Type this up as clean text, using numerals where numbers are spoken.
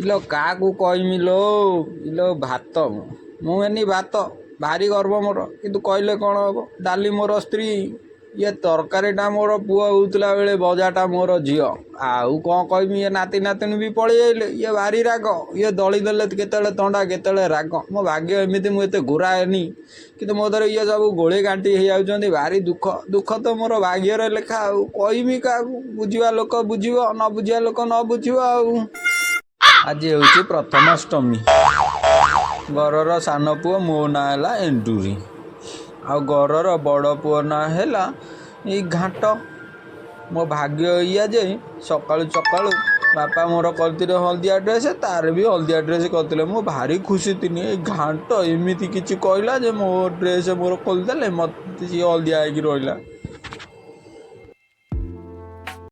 ଇଲୋ କାହାକୁ କହିମି ଲୋ, ଇଲୋ ଭାତ। ମୁଁ ଏନି ଭାତ ଭାରି ଗର୍ବ ମୋର, କିନ୍ତୁ କହିଲେ କ'ଣ ହେବ? ଡାଲି ମୋର ସ୍ତ୍ରୀ, ଇଏ ତରକାରୀଟା ମୋର ପୁଅ ହେଉଥିଲା ବେଳେ ଭଜାଟା ମୋର ଝିଅ। ଆଉ କ'ଣ କହିମି? ଇଏ ନାତି ନାତୁଣୀ ବି ପଳେଇ ଆଇଲେ। ଇଏ ଭାରି ରାଗ, ଇଏ ଦଳି ଦେଲେ କେତେବେଳେ ଥଣ୍ଡା, କେତେବେଳେ ରାଗ। ମୋ ଭାଗ୍ୟ ଏମିତି, ମୁଁ ଏତେ ଗୋରା ହେନି, କିନ୍ତୁ ମୋ ଦ୍ୱାରା ଇଏ ସବୁ ଗୋଳେଇ ଘାଣ୍ଟି ହେଇଯାଉଛନ୍ତି। ଭାରି ଦୁଃଖ, ଦୁଃଖ ତ ମୋର ଭାଗ୍ୟରେ ଲେଖା। ଆଉ କହିମି କାହାକୁ? ବୁଝିବା ଲୋକ ବୁଝିବ, ନ ବୁଝିବା ଲୋକ ନ ବୁଝିବ। ଆଉ ଆଜି ହେଉଛି ପ୍ରଥମାଷ୍ଟମୀ। ଘରର ସାନ ପୁଅ ମୋ ନାଁ ହେଲା ଏଣ୍ଡୁରି, ଆଉ ଘରର ବଡ଼ ପୁଅ ନାଁ ହେଲା ଏଇ ଘାଣ୍ଟ। ମୋ ଭାଗ୍ୟ ଏଇଆ ଯେ ସକାଳୁ ସକାଳୁ ବାପା ମୋର କରିଥିଲେ ହଳଦିଆ ଡ୍ରେସ୍, ତାର ବି ହଳଦିଆ ଡ୍ରେସ୍ କରିଥିଲେ। ମୁଁ ଭାରି ଖୁସି ଥିନି। ଏଇ ଘାଣ୍ଟ ଏମିତି କିଛି କହିଲା ଯେ ମୋ ଡ୍ରେସ୍ ମୋର ଖୋଲିଦେଲେ, ମୋତେ ସିଏ ହଳଦିଆ ହେଇକି ରହିଲା।